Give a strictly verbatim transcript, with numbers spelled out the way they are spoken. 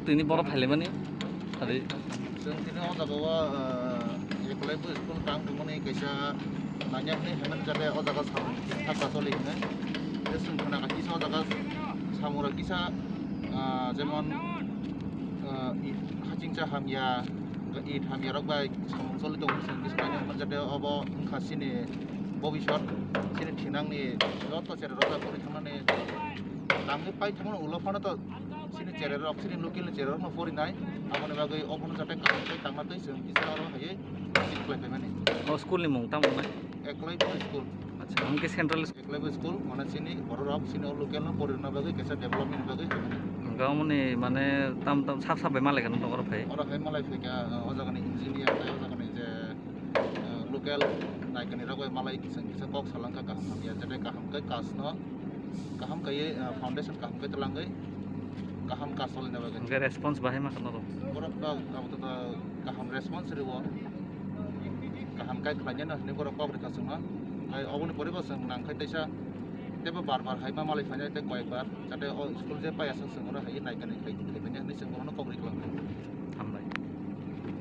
Tini borok phailaimani, adi. Chwng tini o jaga o, ah, Eklavya school tang tongmani kaisa nangya hwnwi hwnmani, jate o jaga samung thangka choli hwnwi. Tei chwng khna kha kisa o jaga samung rok kisa, ah, jemon, ah, i-, hachingcha hamya, it hamya rok bai samung choli tongo, chwng kisa nangya hwnmani, jate obo wngkha chini bobiswt, chini thinangni joto cherai rok bai pori thangnani tangwi pai thangmani ulo phano to chini cherai rok, chini local ni cherai rok no porinai, aboni bagwi obono jate kaham khe tangna twi chwng kisa aro hai chini khlai phaimani. O school ni mung tamo wngnai? Eklavya school. Acha, hwnkhe central. Eklavya school, mane chini borok rok chini o local no porina bagwi kaisa development bagwi. Hwnkhe omoni mane tam tam sap sap bai malai kha nokbar phai. Oro hai malai phaikha, o jaga ni engineer, o jaga ni je eh, local naikani rok bai malai kisa kisa kok salangkha kaham hamya, jate kaham khe kasno kaham kaiye, eh, foundation kaham khe twlangwi kaham kas solina bagwi. Hwnkhe response bahai ma khano rok? Borok rok abo to kaham response rwo, kaham kai khlainani hwnwi borok kok rwkha chwngno. Omo oboni pore bo chwng nangkhai teisa teibo bar bar hai ma malai phainai tei koyek bar, jate o school je pai aswk chwng oro hai naikani khai khai manya hwnwi chwng borokno kok rwkha.